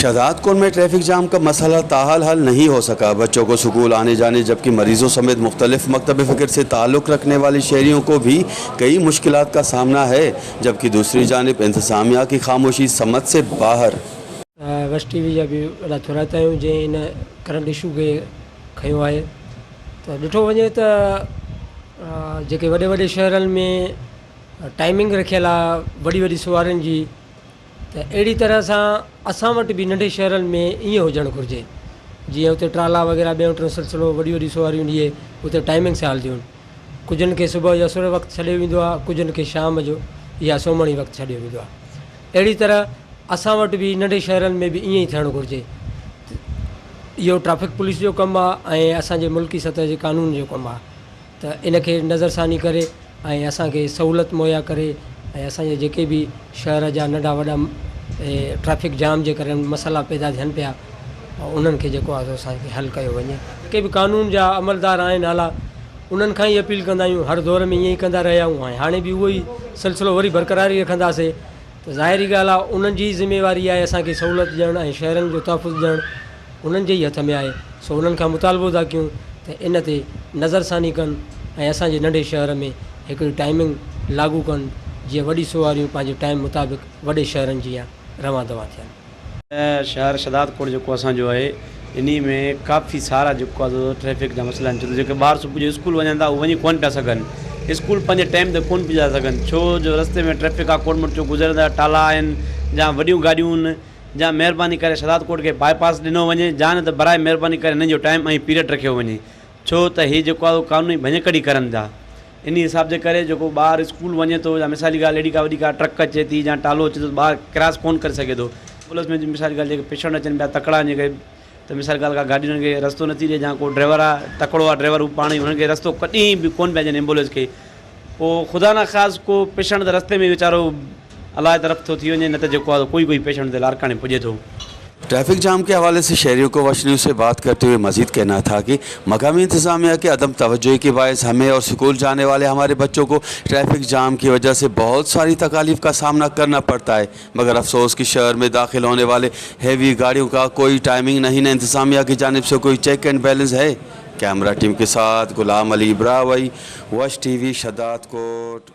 शहजादकोट में traffic jam का मसला ताहाल हल नहीं हो सका। बच्चों को स्कूल आने जाने जबकि मरीजों समेत मुख्तलिफ मकतब फ़िक्र से ताल्लुक़ रखने वाले शहरियों को भी कई मुश्किलात का सामना है, जबकि दूसरी जानिब इंतज़ामिया की खामोशी समझ से बाहर। वश टी वी जा बि वॾा थोराइता आहियूं जंहिं हिन करंट इशू खे खयो आहे। त ॾिठो वञे त जेके वॾे वॾे शहरनि में टाइमिंग रखियल आहे वॾी वॾी सवारियुनि जी, त अहिड़ी तरह सां असां वटि बि नंढे शहरनि में ईअं हुजणु घुरिजे जीअं उते ट्राला वग़ैरह ॿियो टियों सिलसिलो वॾियूं वॾियूं सवारियूं इहे उते टाइमिंग सां हलंदियूं आहिनि। कुझुनि खे सुबुह जो असुर वक़्तु छॾियो वेंदो आहे, कुझुनि खे शाम जो या सोमणी वक़्तु छॾियो वेंदो आहे। अहिड़ी तरह असां वटि बि नंढे शहरनि में बि ईअं ई थियणु घुरिजे। इहो ट्रैफिक पुलिस जो कमु आहे ऐं असांजे मुल्की सतह जे कानून जो कमु आहे त इन खे नज़रसानी करे ऐं असांखे सहूलियत मुहैया करे ऐं असांजे जेके बि शहर जा नंढा वॾा ट्रैफिक जाम जे करे मसइला पैदा थियनि पिया उन्हनि खे जेको आहे असांखे हल कयो वञे। जेके बि कानून जा अमलदार आहिनि आला उन्हनि खां ई अपील कंदा आहियूं, हर दौर में ईअं ई कंदा रहिया आहियूं ऐं हाणे बि उहो ई सिलसिलो वरी बरक़रार ई रखंदासीं। त ज़ाहिरी ॻाल्हि आहे उन्हनि जी ज़िमेवारी आहे असांखे सहूलियत ॾियणु ऐं शहरनि जो तहफ़ुज़ ॾियणु उन्हनि जे ई हथ में आहे। सो उन्हनि खां मुतालबो था कयूं त इन ते नज़रसानी कनि ऐं असांजे नंढे शहर में हिकिड़ी टाइमिंग लागू कनि जीअं वॾी सवारियूं पंहिंजे टाइम मुताबिक़ वॾे शहरनि जीअं रवां दवां थियनि। शहर शहदादकोट जेको असांजो आहे इन्ही में काफ़ी सारा जेको आहे ट्रैफिक जा मसइला आहिनि, छो त जेके ॿार सुबुह जो स्कूल वञनि था उहे वञी कोन पिया सघनि, स्कूल पंहिंजे टाइम ते कोन पुॼी था सघनि, छो जो रस्ते में ट्रैफिक आहे, कोन मुचो गुज़रंदड़ टाला आहिनि या वॾियूं गाॾियूं आहिनि। या महिरबानी करे शहदादकोट खे बाईपास ॾिनो वञे या न त बराए महिरबानी करे हिननि जो टाइम ऐं पीरियड रखियो वञे, छो त ही जेको आहे कानूनी भञकड़ी करनि था। इन हिसाब जे करे जेको ॿार स्कूल वञे थो या मिसाली ॻाल्हि अहिड़ी का वॾी का ट्रक अचे थी या टालो अचे थो, ॿार क्रॉस कोन करे सघे थो। पुलिस में मिसाली ॻाल्हि जेके पेशेंट अचनि पिया तकड़ा जेके, त मिसाल ॻाल्हि का गाॾी हुननि खे रस्तो नथी ॾिए या को ड्राइवर आहे तकड़ो आहे ड्राइवर, उहो पाण ई हुननि खे रस्तो कॾहिं बि कोन पिया ॾियनि एम्बुलेंस खे। पोइ ख़ुदा न ख़ास को पेशेंट त रस्ते में वीचारो अलाह जे तरफ़ थो थी वञे, न त जेको आहे कोई कोई पेशेंट त लाड़काणे पुॼे थो। ट्रैफिक जाम के हवाले से शहरियों को वश न्यूज़ से बात करते हुए मजीद कहना था कि मकामी इंतज़ामिया के अदम तवज्जो के बायस हमें और स्कूल जाने वाले हमारे बच्चों को ट्रैफिक जाम की वजह से बहुत सारी तकालीफ का सामना करना पड़ता है, मगर अफसोस कि शहर में दाखिल होने वाले हैवी गाड़ियों का कोई टाइमिंग नहीं, न इंतज़ामिया की जानिब से कोई चेक एंड बैलेंस है। कैमरा टीम के साथ गुलाम अली ब्रावई, वश टीवी, शहदादकोट।